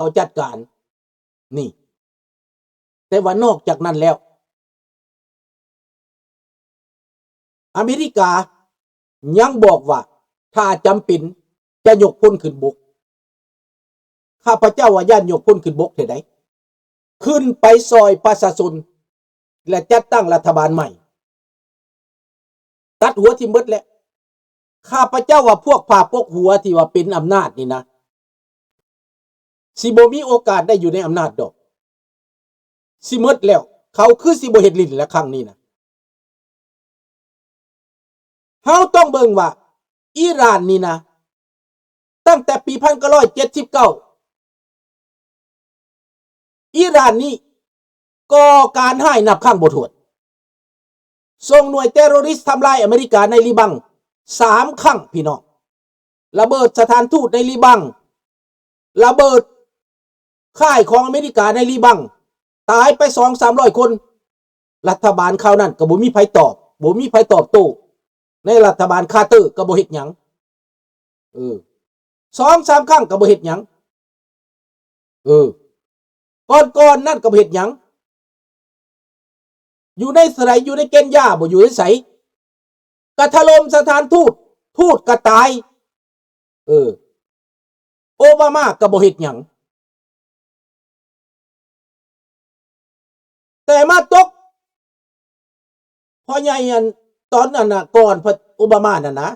ຂົາຈັດການ ນີ້ ແຕ່ວ່ານອກຈາກນັ້ນແລ້ວ ອາເມລິກາຍັງບອກວ່າ ຖ້າຈຳເປັນຈະຍົກພົນຂຶ້ນບົກ. ຂ້າພະເຈົ້າວ່າຢ້ານຍົກພົນຂຶ້ນບົກແທ້ໃດ ຂຶ້ນໄປຊ່ອຍປະຊາຊົນ ແລະ ຈັດຕັ້ງລັດຖະບານໃໝ່ ຕັດຫົວຖິ້ມເບິດແຫຼະ. ຂ້າພະເຈົ້າວ່າພວກຜ້າປົກຫົວທີ່ວ່າເປັນອຳນາດນີ້ນະ ຊິບໍ່ມີໂອກາດໄດ້ຢູ່ໃນອຳນາດດອກ ຊິໝົດແລ້ວ. ເຂົາຄືຊິບໍ່ເຮັດຫຼິ້ນລະຄັ້ງນີ້ນະ. ເຮົາຕ້ອງເບິ່ງວ່າອີຣານນີ້ນະ ຕັ້ງແຕ່ປີພັນເກົ້າຮ້ອຍເຈັດສິບເກົ້າ ອີຣານນີ້ກໍ່ການຮ້າຍນັບຄັ້ງບໍ່ຖ້ວນ. ສົ່ງໜ່ວຍເຕໂຣຣິສທຳລາຍອາເມລິກາໃນລີບັງສາມຄັ້ງ ພີ່ນ້ອງ. ລະເບີດສະຖານທູດໃນລີບັງ, ລະເບີດຄ້າຍຂອງອາເມລິກາໃນລີບັງ, ຕາຍໄປສອງສາມຮ້ອຍຄົນ. ລັດຖະບານຄາວນັ້ນກໍບໍ່ມີໃຜຕອບ, ບໍ່ມີໃຜຕອບໂຕ້. ໃນລັດຖະບານຄາເຕີກໍບໍ່ເຮັດຫຍັງ. ເອີ ສອງສາມຄັ້ງກໍບໍ່ເຮັດຫຍັງ. ເອີ ກ່ອນໆນັ້ນກໍບໍ່ເຮັດຫຍັງ. ຢູ່ໃນໃສ? ຢູ່ໃນເກນຢາບໍ? ຢູ່ໃນໃສ? ກະຖະຫຼົ່ມສະຖານທູດ, ທູດກະຕາຍ. ເອີ ໂອບາມາກະບໍ່ເຮັດຫຍັງ. ແຕ່ມາຕົກພໍ່ໃຫຍ່ອັນ ຕອນນັ້ນນະ ກ່ອນໂອບາມານັ້ນນະ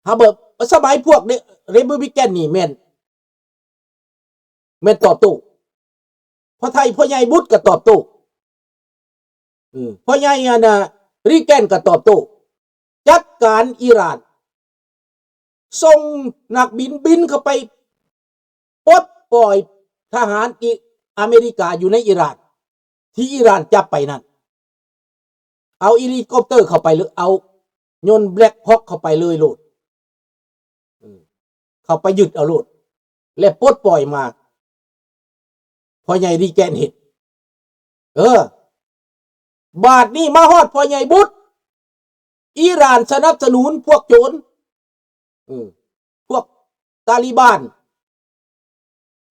ຫາເບິ່ງ ສະໄໝພວກເຣ ເຣປູບລິກັນນີ້ແມ່ນ ແມ່ນຕອບໂຕ້. ພໍ່ໄທ ພໍ່ໃຫຍ່ບຸດກໍຕອບໂຕ້. ອືມ ພໍ່ໃຫຍ່ອັນນະ ຣີແກນກໍຕອບໂຕ້. ຈັດການອີຣານ. ສົ່ງນັກບິນບິນເຂົ້າໄປປົດປ່ອຍທະຫານອີ ອາເມລິກາຢູ່ໃນອີຣານ ທີ່ອີຣານຈັບໄປນັ້ນ. ເອົາເຮລິຄອບເຕີເຂົ້າໄປເລີຍ, ເອົາຍົນແບລັກຮອກເຂົ້າໄປເລີຍໂລດ. ເອີ ເຂົ້າໄປຍຶດເອົາໂລດ ແລະ ປົດປ່ອຍມາ. ພໍ່ໃຫຍ່ຣີແກນເຮັດ. ເອີ ບາດນີ້ມາຮອດພໍ່ໃຫຍ່ບຸດ, ອີຣານສະໜັບສະໜູນພວກໂຈນ, ເອີ ພວກຕາລີບານ,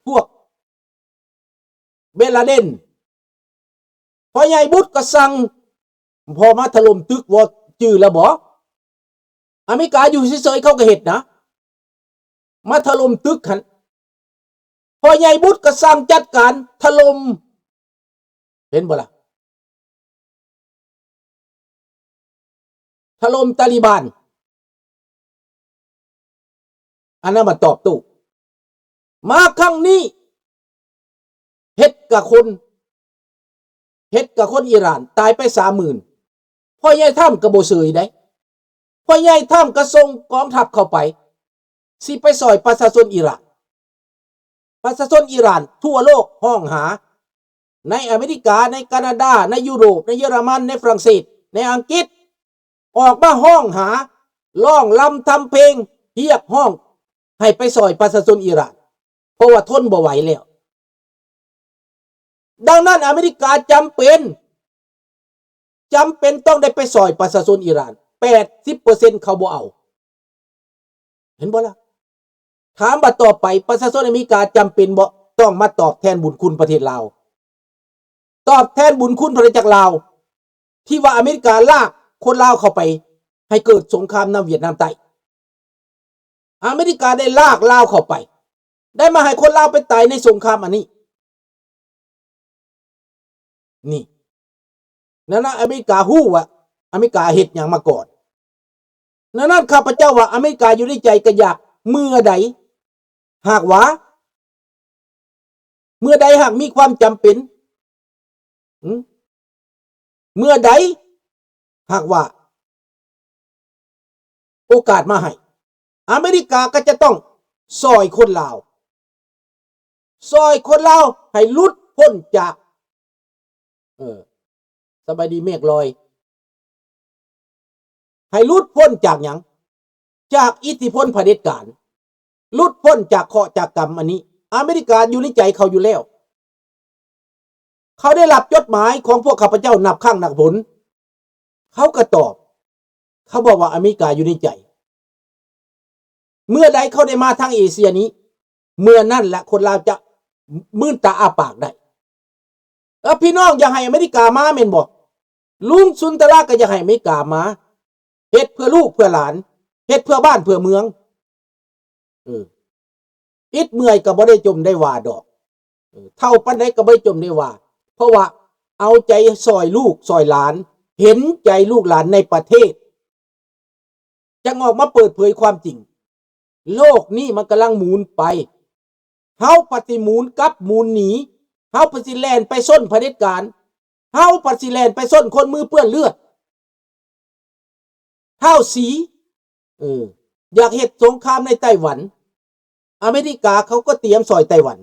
ພວກເບນລາເດັນ. ພໍ່ໃຫຍ່ບຸດກໍສັ່ງ ພໍມາຖະຫຼົ່ມຕຶກ ວ່າຈື່ແລ້ວບໍ? ອາເມລິກາຢູ່ເສີຍໆ ເຂົາກໍເຮັດນະ. ມາຖະຫຼົ່ມຕຶກຫັ້ນ ພໍ່ໃຫຍ່ບຸດກໍສັ່ງຈັດການຖະຫຼົ່ມ. ເຫັນບໍ່ລະ? ຖະຫຼົ່ມຕາລີບານ. ອັນນັ້ນມັນຕອບໂຕ້. ມາຄັ້ງນີ້ ເຮັດກັບຄົນ ເຮັດກັບຄົນອີຣານ ຕາຍໄປສາມໝື່ນ. ພໍ່ໃຫຍ່ທຣຳກໍບໍ່ເຊີຍໃດ. ພໍ່ໃຫຍ່ທຣຳກໍສົ່ງກອງທັບເຂົ້າໄປ ຊິໄປຊ່ອຍປະຊາຊົນອີຣານ. ປະຊາຊົນອີຣານທົ່ວໂລກຮ້ອງຫາ, ໃນອາເມລິກາ, ໃນການາດາ, ໃນຢູໂຣບ, ໃນເຢຍລະມັນ, ໃນຝຣັ່ງເສດ, ໃນອັງກິດ ອອກມາຮ້ອງຫາ, ຮ້ອງລຳທຳເພງຮຽກຮ້ອງໃຫ້ໄປຊ່ອຍປະຊາຊົນອີຣານ, ເພາະວ່າທົນບໍ່ໄຫວແລ້ວ. ດັ່ງນັ້ນ ອາເມລິກາຈຳເປັນ, ຈຳເປັນຕ້ອງໄດ້ໄປຊ່ອຍປະຊາຊົນອີຣານ. ແປດສິບເປີເຊັນເຂົາບໍ່ເອົາ. ເຫັນບໍ່ລະ? ຖາມວ່າຕໍ່ໄປປະຊາຊົນອາເມລິກາຈຳເປັນບໍ່ ຕ້ອງມາຕອບແທນບຸນຄຸນປະເທດລາວ? ຕອບແທນບຸນຄຸນພະນາຈັກລາວ ທີ່ວ່າອາເມລິກາລາກຄົນລາວເຂົ້າໄປ ໃຫ້ເກີດສົງຄາມນຳຫວຽດນາມໃຕ້. ອາເມລິກາໄດ້ລາກລາວເຂົ້າໄປ, ໄດ້ມາໃຫ້ຄົນລາວໄປຕາຍໃນສົງຄາມອັນນີ້. ນີ້ ນັ້ນນະ ອາເມລິກາຮູ້ວ່າອາເມລິກາເຮັດຫຍັງມາກ່ອນ. ນັ້ນນະ ຂ້າພະເຈົ້າວ່າອາເມລິກາຢູ່ໃນໃຈກໍຢາກ ເມື່ອໃດຫາກວ່າ ເມື່ອໃດຫາກມີຄວາມຈຳເປັນ ຫື ເມື່ອໃດຫາກວ່າໂອກາດມາໃຫ້ ອາເມລິກາກໍຈະຕ້ອງຊ່ອຍຄົນລາວ, ຊ່ອຍຄົນລາວໃຫ້ຫຼຸດພົ້ນຈາກ ເອີ ສະບາຍດີເມກລອຍ. ໃຫ້ຫຼຸດພົ້ນຈາກຫຍັງ? ຈາກອິດທິພົນຜະເດັດການ, ຫຼຸດພົ້ນຈາກເຄາະຈາກກຳອັນນີ້. ອາເມລິກາຢູ່ໃນໃຈເຂົາຢູ່ແລ້ວ. ເຂົາໄດ້ຮັບຈົດໝາຍຂອງພວກຂ້າພະເຈົ້ານັບຄັ້ງນັບຫົນ. ເຂົາກໍຕອບ. ເຂົາບອກວ່າອາເມລິກາຢູ່ໃນໃຈ. ເມື່ອໃດເຂົາໄດ້ມາທາງເອເຊຍນີ້, ເມື່ອນັ້ນແຫຼະຄົນລາວຈະ ມືນຕາອ້າປາກໄດ້. ເອີ ພີ່ນ້ອງຢາກໃຫ້ອາເມລິກາມາແມ່ນບໍ່? ລຸງສຸນທະລາກໍຢາກໃຫ້ອາເມລິກາມາ ເຮັດເພື່ອລູກເພື່ອຫຼານ ເຮັດເພື່ອບ້ານເພື່ອເມືອງ. ເອີ ອິດເມື່ອຍກໍບໍ່ໄດ້ຈົ່ມໄດ້ວ່າດອກ. ເອີ ເຖົ້າປານໃດກໍບໍ່ໄດ້ຈົ່ມໄດ້ວ່າ ເພາະວ່າເອົາໃຈຊ່ອຍລູກຊ່ອຍຫຼານ ເຫັນໃຈລູກຫຼານໃນປະເທດ ຈັ່ງອອກມາເປີດເຜີຍຄວາມຈິງ. ໂລກນີ້ມັນກຳລັງໝູນໄປ ເຮົາພັດຊິໝູນກັບໝູນໜີ ເຮົາພັດຊິແລ່ນໄປຊົນຜະເດັດການ ເຮົາພັດຊິແລ່ນໄປຊົນຄົນມືເປື້ອນເລືອດ ທ້າວສີ ເອີ ຢາກເຮັດສົງຄາມໃນໄຕ້ຫວັນ ອາເມລິກາເຂົາກໍຕຽມຊ່ອຍໄຕ້ຫວັນ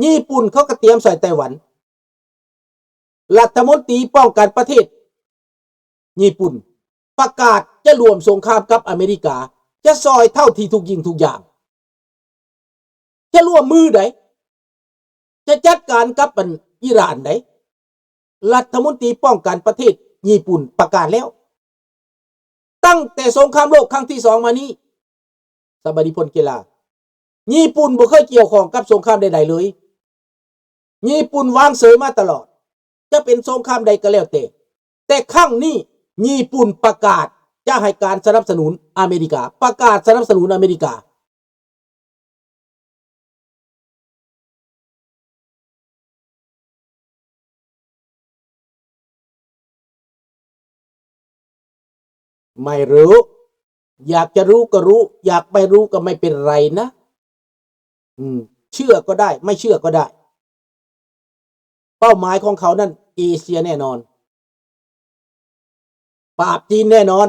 ຍີ່ປຸ່ນເຂົາກໍຕຽມຊ່ອຍໄຕ້ຫວັນ. ລັດຖະມົນຕີປ້ອງກັນປະເທດຍີ່ປຸ່ນປະກາດຈະຮ່ວມສົງຄາມກັບອາເມລິກາ ຈະຊ່ອຍເທົ່າທີ່ທຸກສິ່ງທຸກຢ່າງ ຈະຮ່ວມມືໃດ ຈະຈັດການກັບອັນອີຣານໃດ. ລັດຖະມົນຕີປ້ອງກັນປະເທດຍີ່ປຸ່ນປະກາດແລ້ວ ຕັ້ງແຕ່ສົງຄາມໂລກຄັ້ງທີສອງມານີ້ ສະບາຍດີພົນກິລາ ຍີ່ປຸ່ນບໍ່ເຄີຍກ່ຽວຂ້ອງກັບສົງຄາມໃດໆເລີຍ. ຍີ່ປຸ່ນວາງເສີຍມາຕະຫຼອດ ຈະເປັນສົງຄາມໃດກໍແລ້ວແຕ່ ແຕ່ຄັ້ງນີ້ຍີ່ປຸ່ນປະກາດຈະໃຫ້ການສະໜັບສະໜູນອາເມລິກາ ປະກາດສະໜັບສະໜູນອາເມລິກາ. ໄມ່ຮູ້ ຢາກຈະຮູ້ກໍຮູ້ ຢາກໄມ່ຮູ້ກໍໄມ່ເປັນໄລນະ ອືມ ເຊື່ອກໍໄດ້ ໄມ່ເຊື່ອກໍໄດ້. ເປົ້າໝາຍຂອງເຂົານັ້ນເອເຊຍແນ່ນອນ ປາບຈີນແນ່ນອນ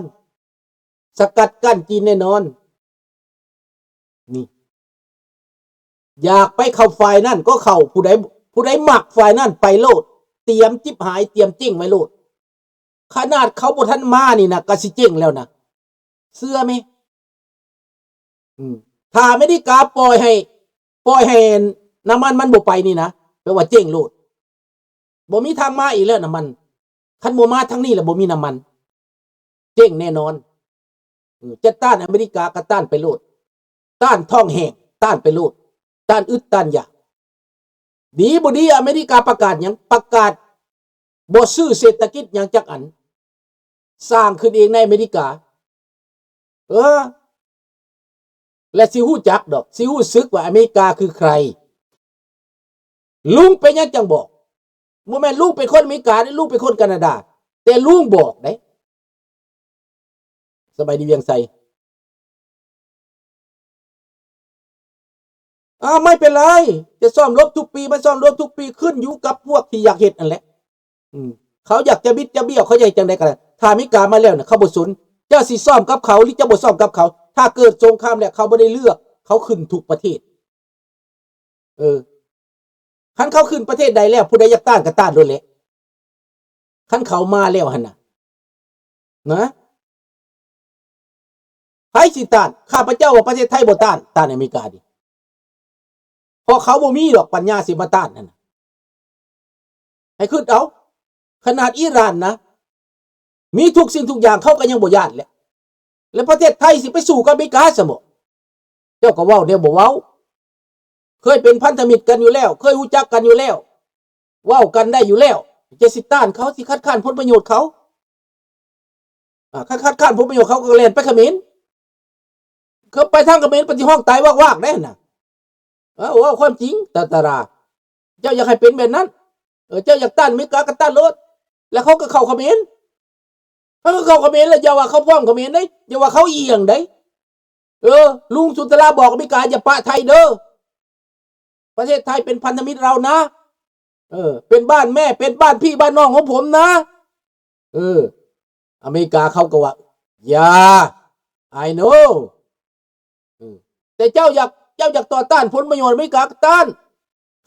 ສະກັດກັ້ນຈີນແນ່ນອນ. ນີ້ ຢາກໄປເຂົ້າຝ່າຍນັ້ນກໍເຂົ້າ ຜູ້ໃດ ຜູ້ໃດມັກຝ່າຍນັ້ນໄປໂລດ ຕຽມຈິບຫາຍ ຕຽມເຈັ້ງໄວ້ໂລດ. ຂະໜາດເຂົາບໍ່ທັນມານີ້ນະ ກໍຊິເຈັ້ງແລ້ວນະ ເຊື່ອແມ. ອືມ ຖ້າອາເມລິກາປ່ອຍໃຫ້ ປ່ອຍໃຫ້ນ້ຳມັນມັນບໍ່ໄປນີ້ນະ ແປວ່າເຈັ້ງໂລດ ບໍ່ມີທາງມາອີກແລ້ວນ້ຳມັນ. ຄັນບໍ່ມາທາງນີ້ລະບໍ່ມີນ້ຳມັນ ເຈັ້ງແນ່ນອນ. ເອີ ຈະຕ້ານອາເມລິກາກໍຕ້ານໄປໂລດ ຕ້ານທ້ອງແຫ້ງ ຕ້ານໄປໂລດ ຕ້ານອຶດຕ້ານຢາກ. ດີບໍ່ດີ ອາເມລິກາປະກາດຫຍັງ? ປະກາດບໍ່ຊື້ເສດຖະກິດຫຍັງຈັກອັນ ສ້າງຂຶ້ນເອງໃນອາເມລິກາ. ເອີ ແລະ ຊິຮູ້ຈັກດອກ ຊິຮູ້ສຶກວ່າອາເມລິກາຄືໃຄ. ລຸງເປັນຫຍັງຈັ່ງບອກ? ບໍ່ແມ່ນລຸງເປັນຄົນອາເມລິກາເດ້ ລຸງເປັນຄົນການາດາ ແຕ່ລຸງບອກເດ້. ສະບາຍດີວຽງໄຊ. ອາ ໄມ່ເປັນໄລ ຈະຊ້ອມລົບທຸກປີ ມັນຊ້ອມລົບທຸກປີ ຂຶ້ນຢູ່ກັບພວກທີ່ຢາກເຮັດນັ້ນແຫຼະ. ອືມ ເຂົາຢາກຈະບິດຈະບ້ຽວ ເຂົາຢາກເຮັດຈັ່ງໃດກໍໄດ້ ຖ້າອາເມລິກາມາແລ້ວນະ ເຂົາບໍ່ສົນ ເຈົ້າຊິຊ້ອມກັບເຂົາ ຫຼື ເຈົ້າບໍ່ຊ້ອມກັບເຂົາ. ຖ້າເກີດສົງຄາມແລ້ວ ເຂົາບໍ່ໄດ້ເລືອກ ເຂົາຂຶ້ນທຸກປະເທດ. ເອີ ຄັນເຂົາຂຶ້ນປະເທດໃດແລ້ວ ຜູ້ໃດຢາກຕ້ານກໍຕ້ານໂລດແຫຼະ ຄັນເຂົາມາແລ້ວຫັ້ນນະ ນະ ໃຜຊິຕ້ານ? ຂ້າພະເຈົ້າວ່າປະເທດໄທບໍ່ຕ້ານ ຕ້ານອາເມລິການີ້ ເພາະເຂົາບໍ່ມີດອກປັນຍາຊິມາຕ້ານຫັ້ນນະ. ໃຫ້ຄິດເອົາ ຂະໜາດອີຣານນະ ມີທຸກສິ່ງທຸກຢ່າງ ເຂົາກໍຍັງບໍ່ຢ້ານແຫຼະ ແລ້ວປະເທດໄທຊິໄປສູ້ກັບອາເມລິກາຊະບໍ? ເຈົ້າກໍເວົ້າແນວບໍ່ເວົ້າ ເຄີຍເປັນພັນທະມິດກັນຢູ່ແລ້ວ ເຄີຍຮູ້ຈັກກັນຢູ່ແລ້ວ ເວົ້າກັນໄດ້ຢູ່ແລ້ວ ຈະຊິຕ້ານເຂົາ ຊິຄັດຄ້ານຜົນປະໂຫຍດເຂົາ. ອາ ຄັນຄັດຄ້ານຜົນປະໂຫຍດເຂົາກໍແລ່ນໄປຂະເໝນ ເຂົາໄປທາງຂະເໝນ ປະຕິຮ້ອງຕາຍວາກໆ ໄດ້ຫັ້ນນະ. ເອີ ເວົ້າຄວາມຈິງ ຕາຕາລາ ເຈົ້າຢາກໃຫ້ເປັນແບບນັ້ນ ເອີ ເຈົ້າຢາກຕ້ານອາເມລິກາກໍຕ້ານໂລດ ແລ້ວເຂົາກໍເຂົ້າຂະເໝນ ເຂົາກໍເຂົ້າຂະເໝນ ແລ້ວຢ່າວ່າເຂົາພ້ອມຂະເໝນເດ້ ຢ່າວ່າເຂົາອີ່ຫຍັງເດ້. ເອີ ລຸງສຸນທະລາບອກອາເມລິກາຢ່າປະໄທເດີ ປະເທດໄທເປັນພັນທະມິດລາວນະ ເອີ ເປັນບ້ານແມ່ ເປັນບ້ານພີ່ບ້ານນ້ອງຂອງຜົມນະ. ເອີ ອາເມລິກາເຂົາກໍວ່າ ຢ່າ I know ເອີ ແຕ່ເຈົ້າຢາກ ເຈົ້າຢາກຕໍ່ຕ້ານຜົນປະໂຫຍດອາເມລິກາກໍຕ້ານ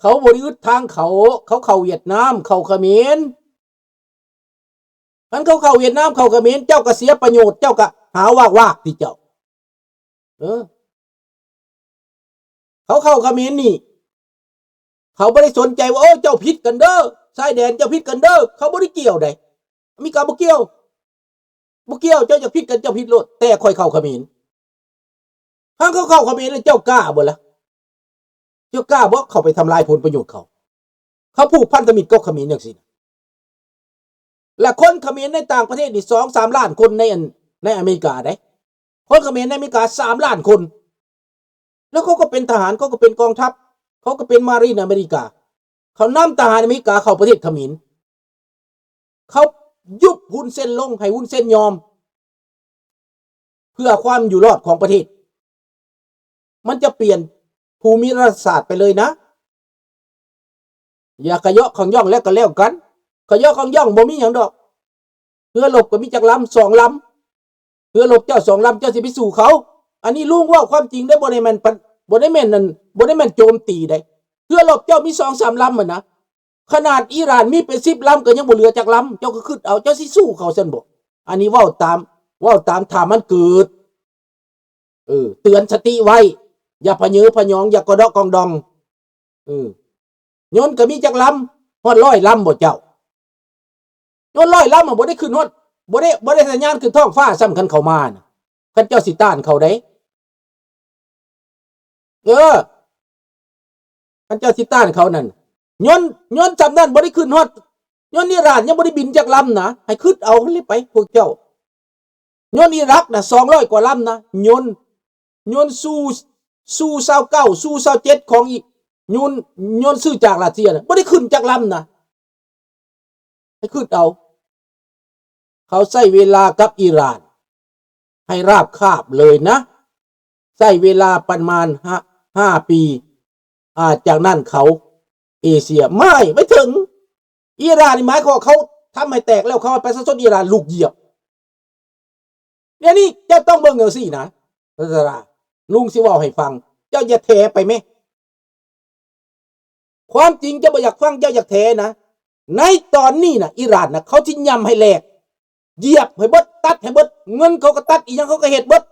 ເຂົາບໍ່ໄດ້ອຶດທາງເຂົາ ເຂົາເຂົ້າຫວຽດນາມ ເຂົ້າຂະເໝນ ຄັນເຂົາເຂົ້າຫວຽດນາມ ເຂົ້າຂະເໝນ ເຈົ້າກໍເສຍປະໂຫຍດ ເຈົ້າກໍຫາວາກໆ ຕິເຈົ້າ. ເອີ ເຂົາເຂົ້າຂະເໝນນີ້ ເຂົາບໍ່ໄດ້ສົນໃຈວ່າ ເອີ ເຈົ້າຜິດກັນເດີ ຊາຍແດນເຈົ້າຜິດກັນເດີ ເຂົາບໍ່ໄດ້ກ່ຽວໃດ ອາເມລິກາບໍ່ກ່ຽວ ບໍ່ກ່ຽວ ເຈົ້າຢາກຜິດກັນເຈົ້າຜິດໂລດ ແຕ່ຂ້ອຍເຂົ້າຂະເໝນ. ຄັນເຂົາເຂົ້າຂະເໝນແລ້ວເຈົ້າກ້າບໍ່ລະ? ເຈົ້າກ້າບໍ່ເຂົ້າໄປທຳລາຍຜົນປະໂຫຍດເຂົາ? ເຂົາຜູກພັນທະມິດກັບຂະເໝນຈັ່ງຊີ້ນະ ແລະ ຄົນຂະເໝນໃນຕ່າງປະເທດນີ້ສອງສາມລ້ານຄົນໃນອັນ ໃນອາເມລິກາເດ້. ຄົນຂະເໝນໃນອາເມລິກາສາມລ້ານຄົນ ແລ້ວເຂົາກໍເປັນທະຫານ ເຂົາກໍເປັນກອງທັບ ເຂົາກໍເປັນມາຣີນອາເມລິກາ ເຂົານຳທະຫານອາເມລິກາເຂົ້າປະເທດຂະເໝນ ເຂົາຍຸບຮຸນເຊັນລົງ ໃຫ້ຮຸນເຊັນຍອມ ເພື່ອຄວາມຢູ່ລອດຂອງປະເທດ. ມັນຈະປ່ຽນພູມິລັດຖະສາດໄປເລີຍນະ. ຢ່າຂະເຍາະຂັງຢ່ອງແລ້ວກໍແລ້ວກັນ. ຂະເຍາະຂັງຢ່ອງບໍ່ມີຫຍັງດອກ. ເຮືອລົບກໍມີຈັກລຳ? ສອງລຳ. ເຮືອລົບເຈົ້າສອງລຳ ເຈົ້າຊິໄປສູ້ເຂົາ? ອັນນີ້ລຸງເວົ້າຄວາມຈິງເດ້ ບໍ່ໄດ້ແມ່ນປະ ບໍ່ໄດ້ແມ່ນນັ້ນ ບໍ່ໄດ້ແມ່ນໂຈມຕີເດ້. ເຮືອລົບເຈົ້າມີສອງສາມລຳຫັ້ນນະ. ຂະໜາດອີຣານມີເປັນສິບລຳກໍຍັງບໍ່ເຫຼືອຈັກລຳ. ເຈົ້າກໍຄິດເອົາ ເຈົ້າຊິສູ້ເຂົາຊັ້ນບໍ? ອັນນີ້ເວົ້າຕາມ ເວົ້າຕາມຖ້າມັນເກີດ. ເອີ ເຕືອນສະຕິໄວ້ ຢ່າພະເຍີພະຍອງ ຢ່າກະເດາະກອງດອງ. ເອີ ຍົນກໍມີຈັກລຳ? ຮອດຮ້ອຍລຳບໍ່ເຈົ້າ? ຍົນຮ້ອຍລຳ ມັນບໍ່ໄດ້ຂຶ້ນຮອດ ບໍ່ໄດ້ ບໍ່ໄດ້ທະຍານຂຶ້ນທ້ອງຟ້າຊ້ຳ ຄັນເຂົາມານະ ຄັນເຈົ້າຊິຕ້ານເຂົາເດ້. ເອີ ຄັນເຈົ້າຊິຕ້ານເຂົານັ້ນ ຍົນ ຍົນຊ່ຳນັ້ນບໍ່ໄດ້ຂຶ້ນຮອດ ຍົນອີຣານຍັງບໍ່ໄດ້ບິນຈັກລຳນະ. ໃຫ້ຄິດເອົາຫັ້ນແຫຼະໄປພວກເຈົ້າ. ຍົນອີຣັກນະ ສອງຮ້ອຍກວ່າລຳນະ. ຍົນ ຍົນຊູ ຊູຊາວເກົ້າ ຊູຊາວເຈັດ ຂອງອີ ຍົນ ຍົນຊື້ຈາກຣັດເຊຍນະ ບໍ່ໄດ້ຂຶ້ນຈັກລຳນະ. ໃຫ້ຄິດເອົາ ເຂົາໃຊ້ເວລາກັບອີຣານໃຫ້ລາບຄາບເລີຍນະ ໃຊ້ເວລາປະມານຫ້າ ຫ້າປີ. ອາ ຈາກນັ້ນເຂົາ ເອເຊຍ ໝາຍໄປເຖິງອີຣານນີ້ ໝາຍຄວາມວ່າເຂົາທຳໃຫ້ແຕກແລ້ວ ເຂົາໃຫ້ປະຊາຊົນອີຣານລູກຢຽບ. ດຽວນີ້ເຈົ້າຕ້ອງເບິ່ງຈັ່ງຊີ້ນະ ລັດດາ ລຸງຊິເວົ້າໃຫ້ຟັງ ເຈົ້າຢ່າແຖໄປແມ. ຄວາມຈິງເຈົ້າບໍ່ຢາກຟັງ ເຈົ້າຢາກແຖນະ. ໃນຕອນນີ້ນະ ອີຣານນະ ເຂົາຊິຫຍ້ຳໃຫ້ແຫຼກ ຢຽບໃຫ້ເບິດ ຕັດໃຫ້ເບິດ ເງິນເຂົາກໍຕັດ ອີຫຍັງເຂົາກໍເຮັດເບິດ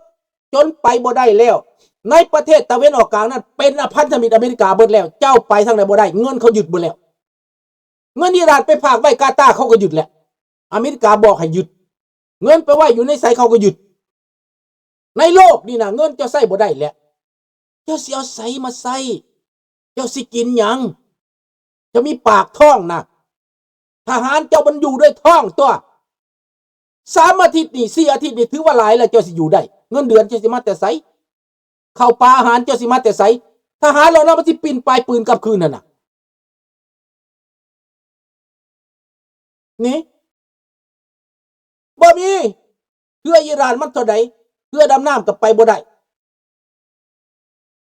ຈົນໄປບໍ່ໄດ້ແລ້ວ. ໃນປະເທດຕາເວັນອອກກາງນັ້ນ ເປັນອາ ພັນທະມິດອາເມລິກາເບິດແລ້ວ ເຈົ້າໄປທາງໃດບໍ່ໄດ້ ເງິນເຂົາຍຶດເບິດແລ້ວ. ເງິນອີຣານໄປຝາກໄວ້ກາຕາ ເຂົາກໍຍຶດແລ້ວ ອາເມລິກາບອກໃຫ້ຍຶດ. ເງິນໄປໄວ້ຢູ່ໃນໃສ ເຂົາກໍຍຶດ. ໃນໂລກນີ້ນະ ເງິນເຈົ້າໃຊ້ບໍ່ໄດ້ແລ້ວ ເຈົ້າຊິເອົາໃສມາໃຊ້? ເຈົ້າຊິກິນຫຍັງ? ເຈົ້າມີປາກທ້ອງນະ ທະຫານເຈົ້າມັນຢູ່ດ້ວຍທ້ອງຕົວະ. ສາມອາທິດນີ້ ສີ່ອາທິດນີ້ ຖືວ່າຫຼາຍແລ້ວ ເຈົ້າຊິຢູ່ໄດ້? ເງິນເດືອນເຈົ້າຊິມາແຕ່ໃສ? ເຂົ້າປາອາຫານເຈົ້າຊິມາແຕ່ໃສ? ທະຫານເຫຼົ່ານັ້ນມັນຊິປິ່ນປາຍປືນກັບຄືນຫັ້ນນະ. ນີ້ ບໍ່ມີ. ເຮືອອີຣານມັນເທົ່າໃດ? ເຮືອດຳນ້ຳກໍໄປບໍ່ໄດ້.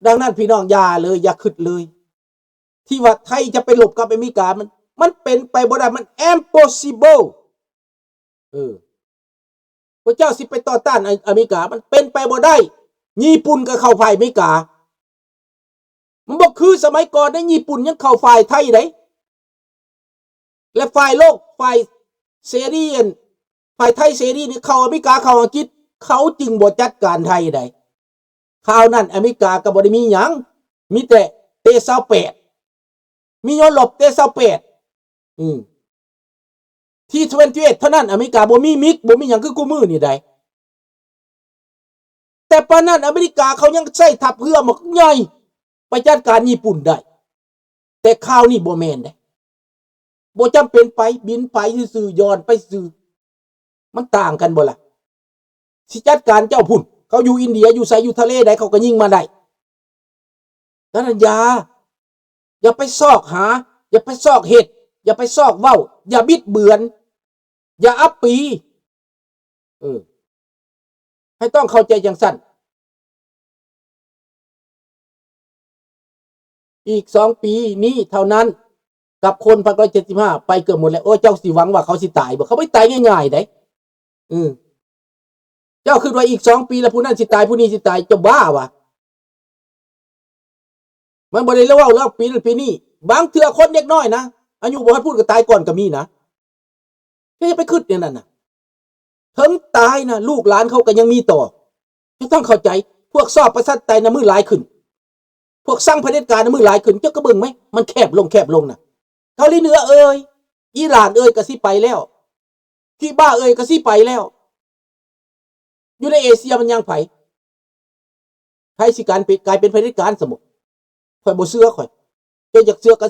ດັ່ງນັ້ນ ພີ່ນ້ອງ ຢ່າເລີຍ ຢ່າຄິດເລີຍ ທີ່ວ່າໄທຈະໄປລົບກັບອາເມລິກາ ມັນ ມັນເປັນໄປບໍ່ໄດ້ ມັນ impossible. ເອີ ພວກເຈົ້າຊິໄປຕໍ່ຕ້ານອາ ອາເມລິກາ ມັນເປັນໄປບໍ່ໄດ້. ຍີ່ປຸ່ນກໍເຂົ້າຝ່າຍອາເມລິກາ ມັນບໍ່ຄືສະໄໝກ່ອນເດ້ ຍີ່ປຸ່ນຍັງເຂົ້າຝ່າຍໄທເດ້ ແລະ ຝ່າຍໂລກ ຝ່າຍເສລີ ອັນ ຝ່າຍໄທເສລີນີ້ ເຂົ້າອາເມລິກາ ເຂົ້າອັງກິດ ເຂົາຈຶ່ງບໍ່ຈັດການໄທໃດ. ຄາວນັ້ນອາເມລິກາກໍບໍ່ໄດ້ມີຫຍັງ ມີແຕ່ເຕຊາວແປດ ມີໂຍລົບເຕຊາວແປດ ອືມ ທີທະເວັນທີເອັດເທົ່ານັ້ນ. ອາເມລິກາບໍ່ມີມິກ ບໍ່ມີຫຍັງຄືຄູ່ມື້ນີ້ໃດ. ແຕ່ປານນັ້ນອາເມລິກາເຂົາຍັງໃຊ້ທັບເຮືອບັກໃຫຍ່ໄປຈັດການຍີ່ປຸ່ນໄດ້. ແຕ່ຄາວນີ້ບໍ່ແມ່ນເດ້ ບໍ່ຈຳເປັນໄປ ບິນໄປຊື່ໆ ຢ່ອນໄປຊື່. ມັນຕ່າງກັນບໍ່ລະ? ຊິຈັດການເຈົ້າພຸ້ນ ເຂົາຢູ່ອິນເດຍ ຢູ່ໃສ ຢູ່ທະເລໃດ ເຂົາກໍຍິງມາໄດ້. ນັ້ນນະ ຢ່າ ຢ່າໄປຊອກຫາ ຢ່າໄປຊອກເຮັດ ຢ່າໄປຊອກເວົ້າ ຢ່າບິດເບືອນ ຢ່າອັບປີ. ເອີ ໃຫ້ຕ້ອງເຂົ້າໃຈຈັ່ງຊັ້ນ. ອີກສອງປີນີ້ເທົ່ານັ້ນ ກັບຄົນພັນເກົ້າຮ້ອຍເຈັດສິບຫ້າ ໄປເກືອບໝົດແລ້ວ. ໂອ້ ເຈົ້າຊິຫວັງວ່າເຂົາຊິຕາຍບໍ່? ເຂົາບໍ່ໄດ້ຕາຍງ່າຍໆໃດ. ເອີ ເຈົ້າຄິດວ່າອີກສອງປີແລ້ວຜູ້ນັ້ນຊິຕາຍ ຜູ້ນີ້ຊິຕາຍ ເຈົ້າບ້າຫວາ? ມັນບໍ່ໄດ້ເວົ້າເລື່ອງປີນັ້ນປີນີ້. ບາງເທື່ອຄົນເດັກນ້ອຍນະ ອາຍຸບໍ່ຮອດພຸ້ນກໍຕາຍກ່ອນກໍມີນະ. ເຈົ້າຢ່າໄປຄິດແນວນັ້ນນະ. ເຖິງຕາຍນະ ລູກຫຼານເຂົາກໍຍັງມີຕໍ່. ເຈົ້າຕ້ອງເຂົ້າໃຈ ພວກຊອບປະຊາທິປະໄຕນະ ມີຫຼາຍຂຶ້ນ. ພວກຊັງຜະເດັດການນະ ມີຫຼາຍຂຶ້ນ. ເຈົ້າກໍເບິ່ງໄໝ ມັນແຄບລົງ ແຄບລົງນະ. ເກົາຫຼີເໜືອເອີຍ ອີຣານເອີຍ ກໍຊິໄປແລ້ວ. ຄິວບາເອີຍ ກໍຊິໄປແລ້ວ. ຢູ່ໃນເອເຊຍມັນຍັງໃຜ? ໃຜຊິການເປັນ ກາຍເປັນຜະເດັດການສະໝຸດ? ຂ້ອຍບໍ່ເຊື່ອ ຂ້ອຍ ເຈົ້າຢາກເຊື່ອກໍ